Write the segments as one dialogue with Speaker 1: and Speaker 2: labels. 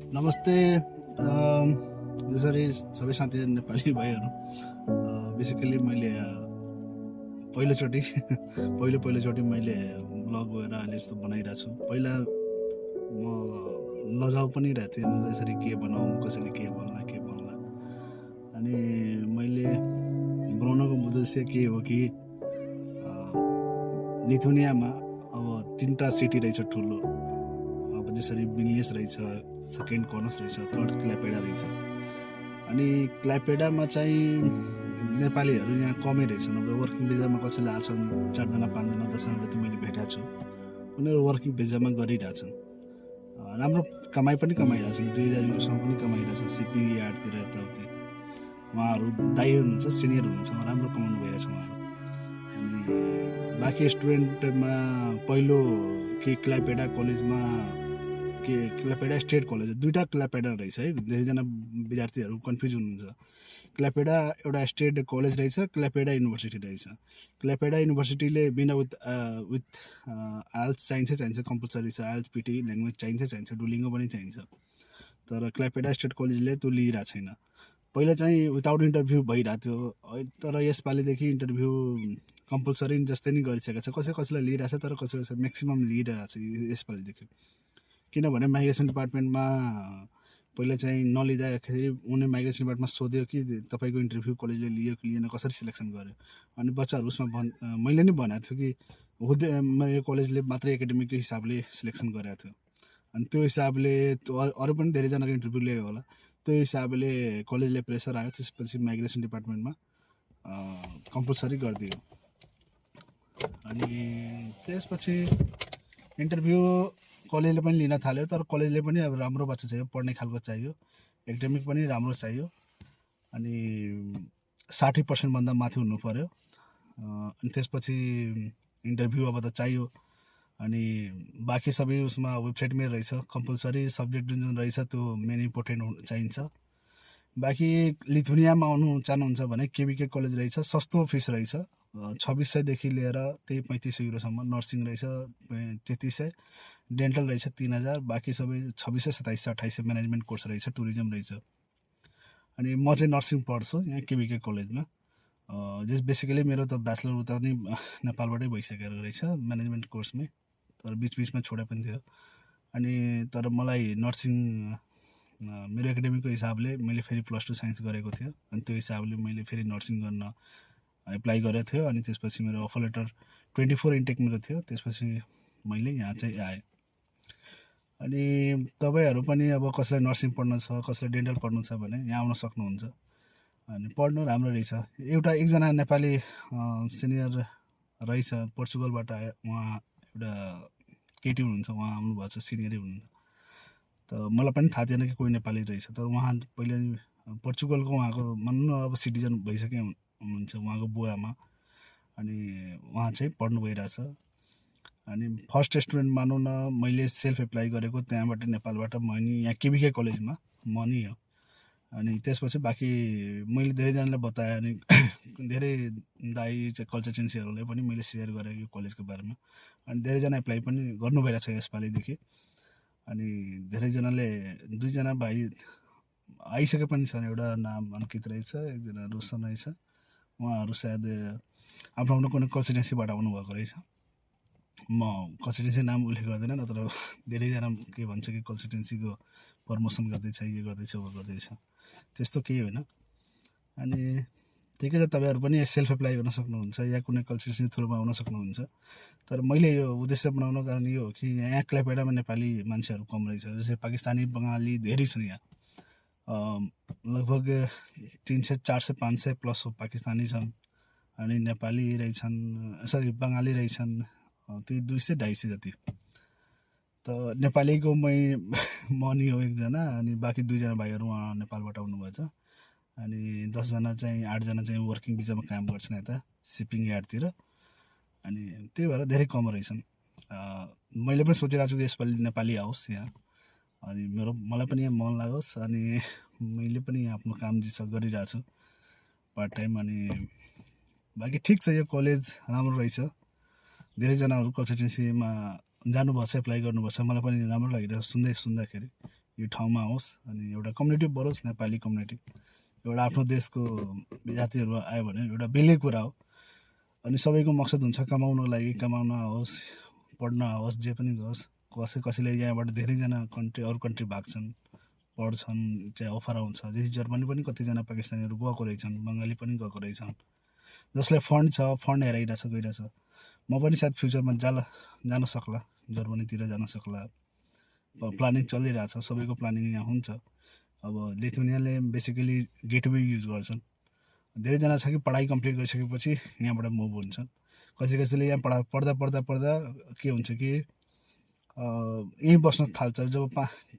Speaker 1: नमस्ते। जसरी सबै साथी नेपाली भाइहरू, बेसिकली मैले पहिलोचोटि पहिलोचोटि मैले ब्लग गएर अहिले यस्तो बनाइरहेको छु। पहिला म लजाउ पनि रहेको थिएँ, यसरी के बनाऊँ, कसैले के बोल्ला। अनि मैले बनाउनको उद्देश्य के हो कि लिथुनियामा अब 3टा सिटी रहेछ ठुलो। अब जसरी विल्नियस रहेछ, सेकेन्ड कर्नस रहेछ, थर्ड क्ल्यापेडा रहेछ। अनि क्ल्यापेडामा चाहिँ नेपालीहरू यहाँ कमै रहेछन्। अब वर्किङ भिजामा कसैले आछन्, 4जना 5जना 10जना जति मैले भेटेको छु। उनीहरू वर्किङ भिजामा गरिरहेछन्, राम्रो कमाइ पनि कमाइरहेछन्, 2000 युरोसम्म पनि कमाइरहेछन् सिपिङ यार्डतिर यताउति। उहाँहरू दाइ हुनुहुन्छ, सिनियर हुनुहुन्छ, राम्रो कमाउनु भइरहेछ उहाँहरू। अनि बाँकी स्टुडेन्टमा पहिलो के क्ल्यापेडा कलेजमा के क्ल्यापेडा स्टेट कलेज, 2टा क्ल्यापेडा रहेछ है। धेरैजना विद्यार्थीहरू कन्फ्युज हुनुहुन्छ। क्ल्यापेडा एउटा स्टेट कलेज रहेछ, क्ल्यापेडा युनिभर्सिटी रहेछ। क्ल्यापेडा युनिभर्सिटीले बिना विथ आइएल्स चाहिन्छ, कम्पलसरी छ। आइएल्स पिटी ल्याङ्ग्वेज चाहिन्छ, डुलिङ्गो पनि चाहिन्छ। तर क्ल्यापेडा स्टेट कलेजले त्यो लिइरहेको छैन। पहिला चाहिँ विदाउट इन्टरभ्यू भइरहेको थियो, तर यसपालिदेखि इन्टरभ्यू कम्पलसरी जस्तै नै गरिसकेको छ। कसैलाई लिइरहेछ, तर कसै म्याक्सिमम् लिइरहेको छ यसपालिदेखि। किनभने माइग्रेसन डिपार्टमेन्टमा पहिला चाहिँ नलिँदाखेरि उनी माइग्रेसन डिपार्टमेन्टमा सोध्यो कि तपाईँको इन्टरभ्यू कलेजले लियो कि लिएन, कसरी सिलेक्सन गर्यो। अनि बच्चाहरू उसमा मैले नै भनेको छु कि मेरो कलेजले मात्रै एकाडेमिकको हिसाबले सिलेक्सन गरेको थियो। अनि त्यो हिसाबले अरू पनि धेरैजनाको इन्टरभ्यू लियो होला। त्यो हिसाबले कलेजले प्रेसर आयो, त्यसपछि माइग्रेसन डिपार्टमेन्टमा कम्पलसरी गरिदियो। अनि त्यसपछि इन्टरभ्यू कलेजले पनि लिन थाल्यो, तर कलेजले पनि अब राम्रो बच्चा चाहियो, पढ्ने खालको चाहियो, एकाडेमिक पनि राम्रो चाहियो। अनि 60% भन्दा माथि हुनु पऱ्यो। अनि त्यसपछि इन्टरभ्यू अब त चाहियो। अनि बाँकी सबै उसमा वेबसाइटमै रहेछ, कम्पलसरी सब्जेक्ट जुन रहेछ त्यो मेन इम्पोर्टेन्ट चाहिन्छ। बाँकी लिथुनियामा आउनु चाहनुहुन्छ भने केबिके कलेज रहेछ, सस्तो फिस रहेछ, 2600देखि लिएर त्यही 3500 युरोसम्म। नर्सिङ रहेछ 3300, डेन्टल रहेछ 3000, बाँकी सबै 2600, 2700, 2800 म्यानेजमेन्ट कोर्स रहेछ, टुरिज्म रहेछ। अनि म चाहिँ नर्सिङ पढ्छु यहाँ केबिके कलेजमा। बेसिकली मेरो त ब्याचलर उता नै नेपालबाटै भइसकेको रहेछ म्यानेजमेन्ट कोर्समै, तर बिचबिचमा छोडे पनि थियो। अनि तर मलाई नर्सिङ मेरो एकाडेमिकको हिसाबले मैले फेरि +2 साइन्स गरेको थियो। अनि त्यो हिसाबले मैले फेरि नर्सिङ गर्न एप्लाई गरेको थियो। अनि त्यसपछि मेरो अफर लेटर 24 इन्टेक मेरो थियो। त्यसपछि मैले यहाँ चाहिँ आएँ। अनि तपाईँहरू पनि अब कसैलाई नर्सिङ पढ्नु छ, कसैलाई डेन्टल पढ्नु छ भने यहाँ आउन सक्नुहुन्छ। अनि पढ्नु राम्रो रहेछ। एकजना नेपाली सिनियर रहेछ, पोर्चुगलबाट आयो, उहाँ एउटा केटी हुनुहुन्छ, उहाँ आउनुभएको छ, सिनियरै हुनुहुन्छ। त मलाई पनि थाहा थिएन कि कोही नेपाली रहेछ। तर उहाँ पहिला पोर्चुगलको उहाँको मान्नु न अब सिटिजन भइसके हुनुहुन्छ उहाँको बुवामा। अनि उहाँ चाहिँ पढ्नु गइरहेछ। अनि फर्स्ट स्टुडेन्ट मानौँ न, मैले सेल्फ एप्लाई गरेको त्यहाँबाट नेपालबाट, म नि यहाँ केबिके कलेजमा म नि हो। अनि त्यसपछि बाँकी मैले धेरैजनालाई बताएँ। अनि धेरै दाइ कन्सल्टेन्सीहरूलाई पनि मैले सेयर गरेँ यो कलेजको बारेमा। अनि धेरैजना एप्लाई पनि गर्नु भइरहेछ यसपालिदेखि। अनि धेरैजनाले 2जना भाइ आइसके पनि छन्। एउटा नाम अङ्कित रहेछ, एकजना रोशन रहेछ। उहाँहरू सायद आफ्नो कुनै कन्सल्टेन्सीबाट आउनुभएको रहेछ। म कन्सल्टेन्सी नाम उल्लेख गर्दैन, नत्र धेरैजना के भन्छ कि कन्सल्टेन्सीको प्रमोसन गर्दैछ, यो गर्दैछ, वो गर्दैछ। त्यस्तो केही होइन। अनि ठिकै छ, तपाईँहरू पनि सेल्फ एप्लाई गर्न सक्नुहुन्छ या कुनै कन्सल्टेन्सी थ्रुमा आउन सक्नुहुन्छ। तर मैले यो उद्देश्य बनाउनको कारण यो हो कि यहाँ क्ल्यापेडामा नेपाली मान्छेहरू कम रहेछ। जस्तै पाकिस्तानी, बङ्गाली धेरै छन् यहाँ। लगभग 300, 400, 500 प्लस पाकिस्तानी छन्। अनि नेपाली रहेछन्, बङ्गाली रहेछन् त्यही 200, 250 जति। त नेपालीको म नि हो एकजना। अनि बाँकी 2जना भाइहरू उहाँ नेपालबाट आउनुभएछ। अनि 10जना चाहिँ 8जना चाहिँ वर्किङ भिजामा काम गर्छन् यता सिपिङ यार्डतिर। अनि त्यही भएर धेरै कम रहेछन्। मैले पनि सोचिरहेको छु कि यसपालि नेपाली आओस् यहाँ। अनि मलाई पनि यहाँ मन लागोस्। अनि मैले पनि यहाँ आफ्नो काम जे छ गरिरहेको छु पार्ट टाइम। अनि बाँकी ठिक छ, यो कलेज राम्रो रहेछ। धेरैजनाहरू कन्सल्टेन्सीमा जानुभएको छ, एप्लाई गर्नुभएको छ। मलाई पनि राम्रो लागिरहेको सुन्दाखेरि यो ठाउँमा आओस् अनि एउटा कम्युनिटी बढोस्, नेपाली कम्युनिटी। एउटा आफ्नो देशको विद्यार्थीहरू आयो भने एउटा बेग्लै कुरा हो। अनि सबैको मकसद हुन्छ कमाउनको लागि, कमाउन आओस्, पढ्न आओस्, जे पनि होस्। कसैले यहाँबाट धेरैजना अरू कन्ट्री भाग्छन्, पढ्छन्, चाहिँ अफर आउँछ। जस्तै जर्मनी पनि कतिजना पाकिस्तानीहरू गएको रहेछन्, बङ्गाली पनि गएको रहेछन्। जसलाई फन्ड छ, फन्ड गइरहेछ। म पनि सायद फ्युचरमा जान सक्ला, जर्मनीतिर जान सक्ला। प्लानिङ चलिरहेछ, सबैको प्लानिङ यहाँ हुन्छ। अब लिथुनियाले बेसिकली गेटवे युज गर्छन्। धेरैजना छ कि पढाइ कम्प्लिट गरिसकेपछि यहाँबाट मुभ हुन्छन्। कसैले यहाँ पढ्दा के हुन्छ कि यहीँ बस्न थाल्छ। जब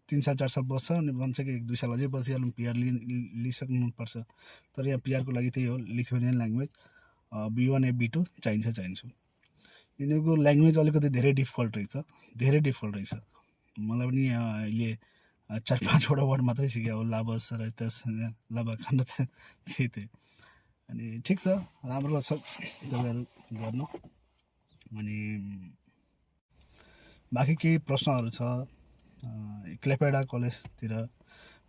Speaker 1: 3 साल 4 साल बस्छ अनि भन्छ कि 1-2 साल अझै बसिहालौँ, पिआर लिइसक्नुपर्छ। तर यहाँ पिआरको लागि त्यही हो, लिथुनियन ल्याङ्ग्वेज B1 या B2 चाहिन्छ। यिनीहरूको ल्याङ्ग्वेज अलिकति धेरै डिफिकल्ट रहेछ। मलाई पनि यहाँ अहिले 4-5वटा वर्ड मात्रै सिक्यो हो, लाबस र लाबा खान त्यही। अनि ठिक छ, राम्रो लाग्छ तपाईँहरू गर्नु। अनि बाँकी केही प्रश्नहरू छ क्ल्यापेडा कलेजतिर।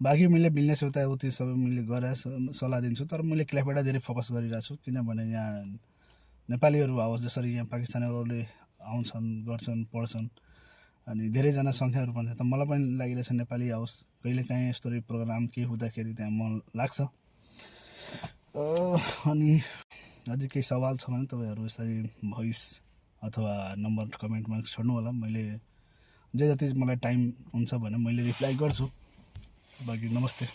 Speaker 1: बाँकी मैले बिजनेस उताउति सबै मैले गरेर सल्लाह दिन्छु, तर मैले क्ल्यापेडा धेरै फोकस गरिरहेको छु। किनभने यहाँ नेपालीहरू आओस्, जसरी यहाँ पाकिस्तानीहरूले आउँछन्, गर्छन्, पढ्छन्, अनि धेरैजना सङ्ख्याहरू पनि छ। त मलाई पनि लागिरहेछ नेपाली आओस्, कहिलेकाहीँ यस्तो प्रोग्राम के हुँदाखेरि त्यहाँ मन लाग्छ। अनि अझै केही सवाल छ भने तपाईँहरू यसरी भोइस अथवा नम्बर कमेन्टमा छोड्नु होला। मैले जति मलाई टाइम हुन्छ भने मैले रिप्लाई गर्छु। बाँकी नमस्ते।